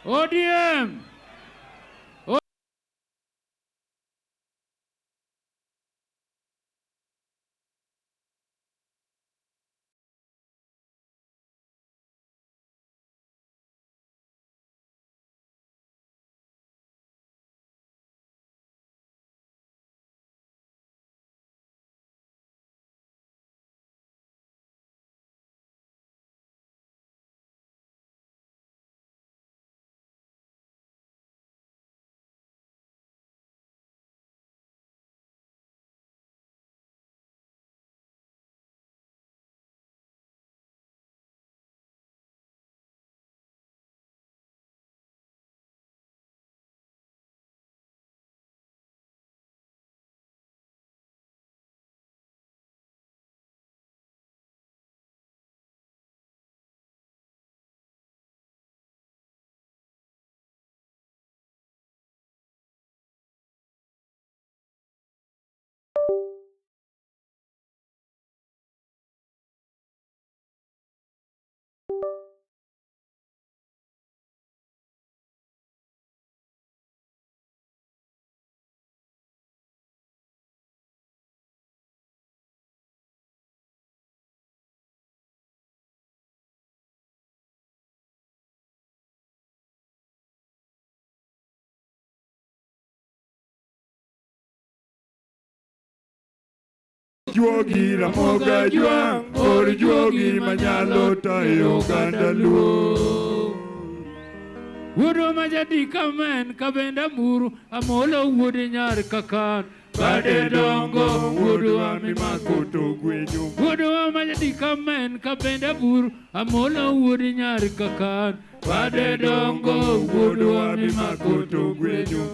ODM. Juogi Ramogi Ajwang', or juogi manyalo tayo oganda Luo. Wuodwa ma jadika men kabenda muru amolo wuod nyar kakan Bade dongo, wuodwa mimako to gwenyo. Wuodwa ma jadika men kabenda buru amolo wuod nyar kakan Bade dongo, wuodwa mimako to gwenyo.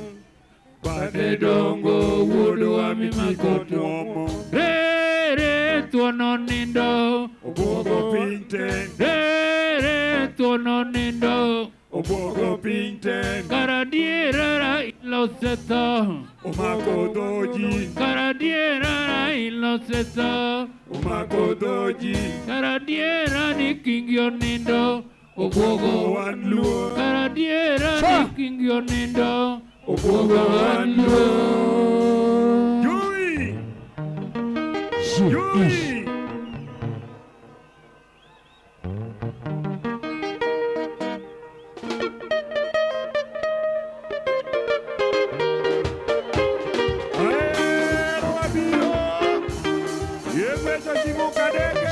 Bade dongo, wuodwa mimako to muomo. Re re thuono nindo. Obwogo piny te, Re re thuono nindo. Obwogo piny te, Karadiera Raila osetho. Omako dho ji, Karadiera Raila osetho. Omako dho ji. Karadiera ni kingi onindo. Obwogo wan Luo, Karadiera ni kingi onindo. Obwogo wan Luo. Joey! Joey! Ahero abiro. Yeng'wech ochimo kadege.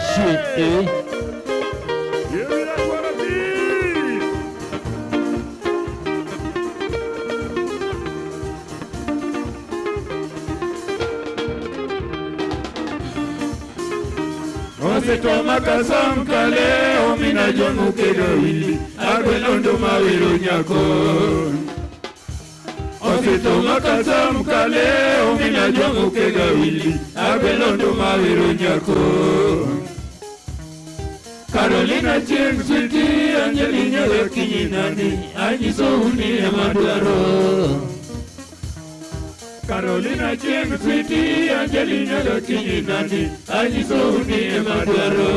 Yewira dwaro dhi. Osetoma kasam kale omina jwang'o kedo wili agwelondo mawero nyako. Osetoma kasam kale omina jwang'o kedo wili agwelondo mawero nyako. Carolina Chieng' Sweetie Angelina Gakinyi nani anyisou ni ema dwaro. Carolina Chieng' Sweetie Angelina Gakinyi nani anyisou ni ema dwaro.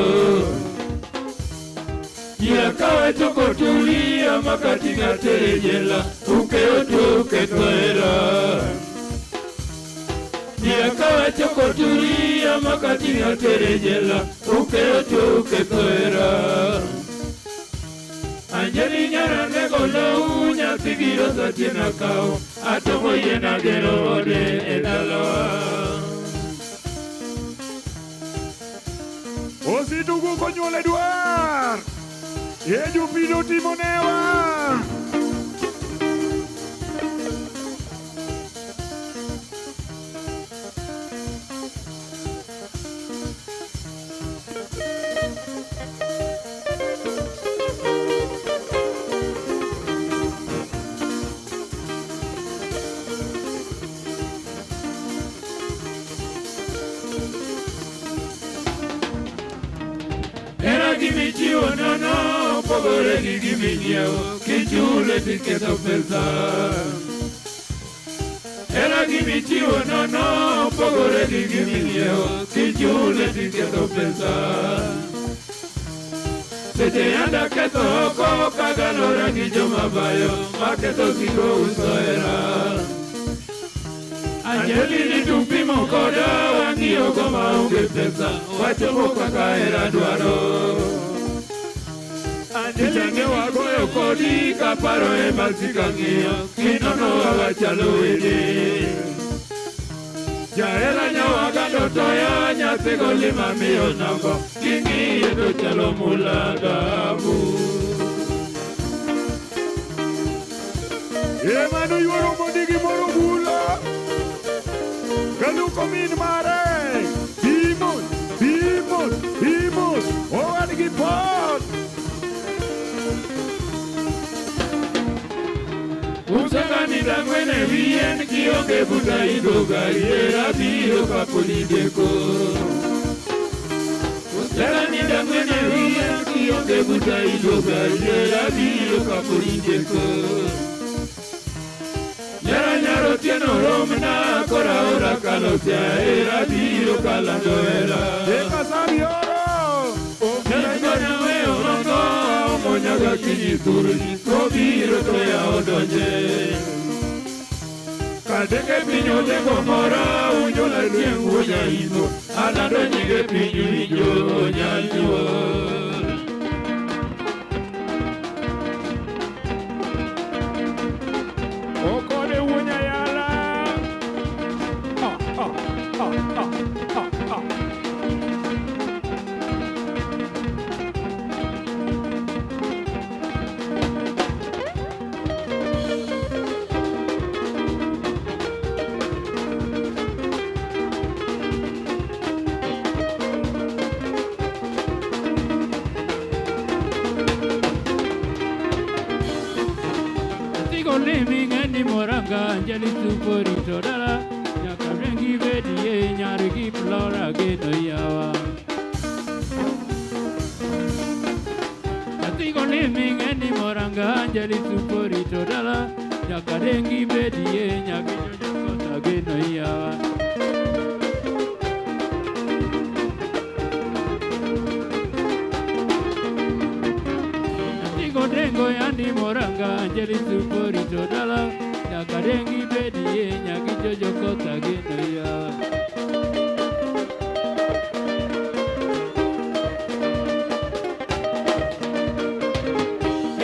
Yakawacho kotulia makati ng'atere jela ukeyo tuo uketho hera. Yakawacho kotulia makati ng'atere jela ukeyo tuo uketho hera. Anjeli nyara nego lou nyathi gi Rosa Tiena kawo atong'o yien agero ode e dalawa. Ositugu konyuol e dwar. Ye jopiny otimo newa. Hera gimichiwo nono opogore gi giminyiewo kichule tiketho pesa. Hera gimichiwo nono opogore gi giminyiewo kichule tiketho pesa. Seche yanda ketho oko kagalora gi joma bayo maketho gigo uso hera. Angelini tupimo koda wang'iyo go maonge pesa wachopo kaka hera dwaro. Angelini wagoyo kodi kaparo ema sika ng'iyo kinono wachalo wede. Jahera nyawagando toya nyathi golima miyo nambo king'iye to chalo mula dhahabu. Emano yuoro mondi gimoro bula. Kaluko min mare. Bimos, bimos, bimos. Owadgi pot. Usakani dangwene wien kionge buta idoga yera biro kapodi deko. Usakani dangwene wien kionge buta idoga yera biro kapodi deko. Nyara nyaro tieno romna kora ora kalosia era biro kalando era. Eka sabioro. Nyara we orongo omonyaga kinyi turji kobiro to ya odonje. Kadeke piny odeko mora unyola chieng' wuonya imo alando nyinge piny winjo nyanyuol. Okode wuonya yala. Ah, ah, ah, ah, ah, ah. Moranga Anjali supori todala nyaka rengi bedie nyari gi flora geno yawa. Atigo liming eni moranga Anjali supori todala nyaka rengi bedie nyaki jojo kota geno yawa. Atigo dengo yandi moranga Anjali supori todala nyaka rengi bedie nyaki jojo kota geno yawa.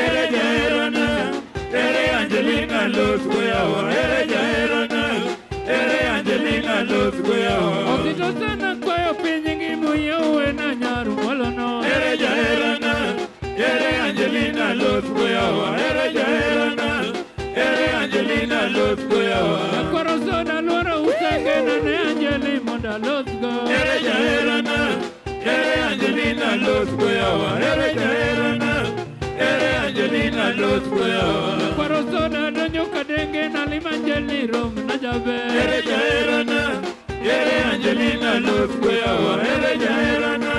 Ere jaherana, ere Angelina los goyawa. Ere jaherana, ere Angelina los goyawa. Osito sana kwayo piny gi muyewe na nyaru molono. Ere jaherana, ere Angelina los goyawa. Ere jaherana, ere Angelina los goyawa. Kwaro soda luoro usengena ne Anjeli mondo alos go. Ere jaherana, ere Angelina los goyawa. Ere jaherana, ere Angelina los goyawa. Kwaro soda donjo kadenge na lima Anjeli rom na jaber. Ere jaherana, ere Angelina los goyawa. Ere jaherana,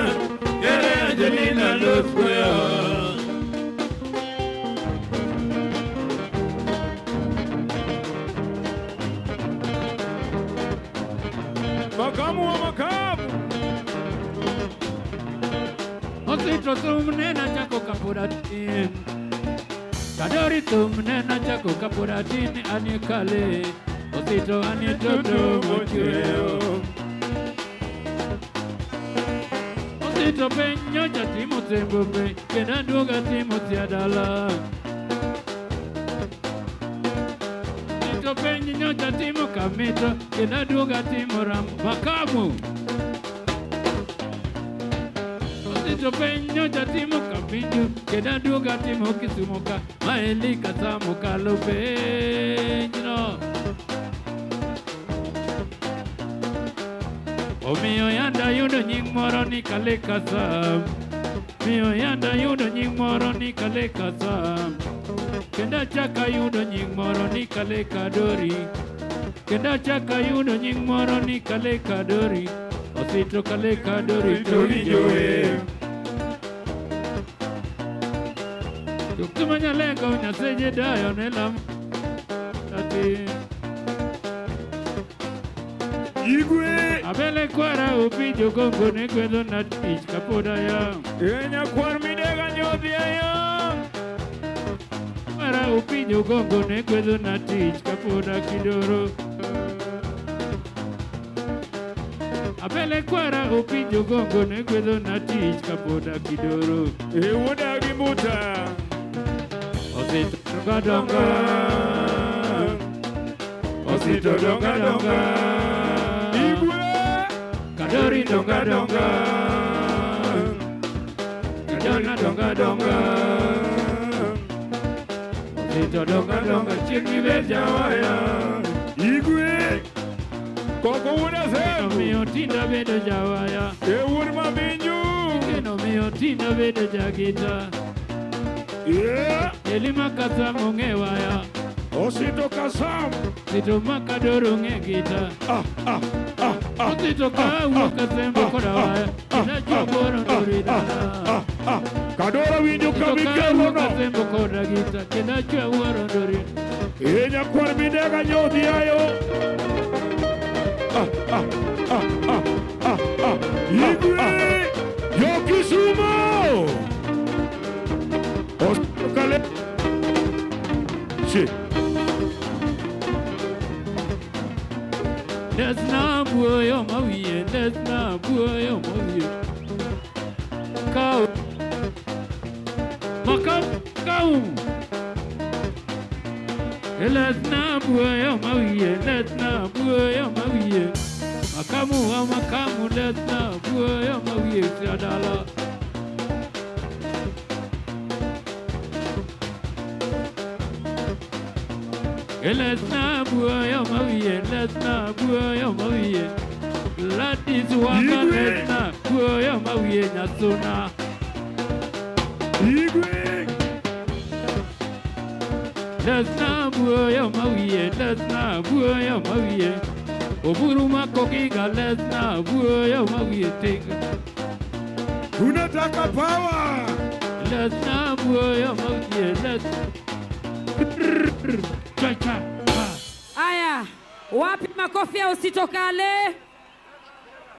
ere Angelina los goyawa. Makamu wa makamu. Osito thum nena chako kapura tin. Kadori thum nena chako kapura tin anie kale. Osito anie toto mochweo. Osito piny nyocha timo tembo piny kendo aduoga timo dala. Osito piny nyocha timo kamito kendo aduoga timo ram makamu. Osito piny nyocha timo kaminju kendo aduoga timo Kisumo ka maeli kasamo kalo piny no. Omiyo yanda yudo nying moro ni kale kasam. Miyo yanda yudo nying moro ni kale kasam. Kendo achaka yudo nying moro ni kale kadori. Kendo achaka yudo nying moro ni kale kadori. Osito kale kadori to winjo wer. Jok manyalengo nyaseje dayo ne lam ati. Igwe. Abele kwara upijo gongo ne gwedho na tich kapoda ya. Enya kwar midega nyoro. Opinjo Gongo ne gwedho na tich kapod akidoro. Abele kwara Opinjo Gongo ne gwedho na tich kapod akidoro. E wuoda gi mbuta. Osito donga donga. Osito donga donga. Igwe. Kadori donga donga. Kadona donga donga. Osito donga donga chiegni ber jawaya. Igwe. Koko wuoda Sembo. Miyo tinda bedo jawaya. E wuod Mabinju. Kendo miyo tinda bedo jagita. Yeah. Elima Kasam ong'e waya. Osito Kasam. Osito Makadoro ong'e gita. Ah, ah, ah, ah. Osito ka wuok Kasembo koda waya. Kina jogoro ndori dala. Ah, ah. Kadoro winjo Osito ka wuok kamikelono. Kasembo koda gita. Kina jogoro ndori. E nyakwar Midega nyodhi ayo. Ah, ah, ah, ah, ah, ah. Igwe. Yo Kisumo. Osito Kale. Si. Lesna buoyo mawiye, lesna buoyo mawiye. Kau. Makam kau. Lesna buoyo mawiye, lesna buoyo mawiye. Makamu wa makamu lesna buoyo mawiye siadala. Lesna buoyo mawiye, lesna buoyo mawiye. Gladys waka lesna buoyo mawiye nyasuna. Igwe. Lesna buoyo mawiye, lesna buoyo mawiye. Oburu makokiga lesna buoyo mawiye tinga. Unataka power. Lesna buoyo mawiye, lesna. Cha cha. Aya, wapi makofi ya Osito Kale?